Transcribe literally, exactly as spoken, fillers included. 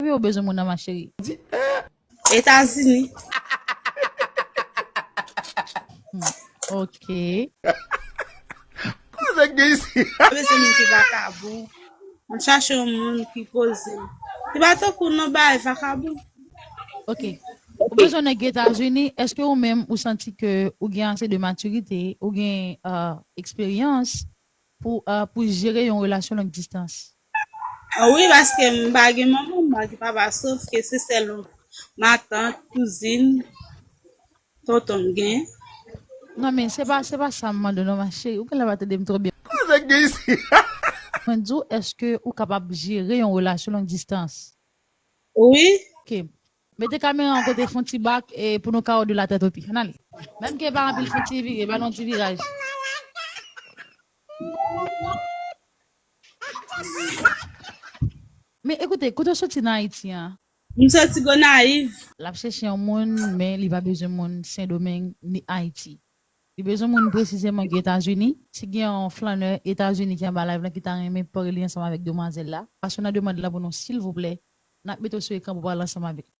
Ou bezwen moun nan, ma chérie? Etazini. Ok. Kote gen isi? Mwen bezwen moun ki vakabon. Mwen chache yon moun ki poze. Li pa tankou non bagay vakabon. Ok. Ou bezwen nèg Etazini, èske ou menm ou santi ke ou gen ase de matirite, ou gen uh, eksperyans pou, uh, pou jere yon relasyon long distans? Ah wi, paske m pa gen manman, m pa gen papa, sof ke se sèl matant, kouzin, tonton m gen. Non, men se pa, se pa sa m mande non, ma chérie. Ou genlè pa tande m twò byen. Kote gen isi? Mwen di w, èske ou kapab jere yon relasyon long distans? Wi. Ok. Mete kamera an kote, fè yon ti bak e pou nou ka wè de la tèt o pye. Ann ale. Menm ke pa anpil, fè yon ti vire, ba l yon ti viraj. Men ekoute, kote w soti nan Ayiti an? M soti Gonayiv. L ap chèche yon moun, men li pa bezwen moun Sendomeng ni Ayiti. Li bezwen moun presizeman ki Etazini. Si gen yon flanè Etazini ki anba live la ki ta renmen pale ansanm avèk demwazèl la, pase nan demand la pou nou silvouplè. N ap mete w sou ekran pou pale ansanm avèk li.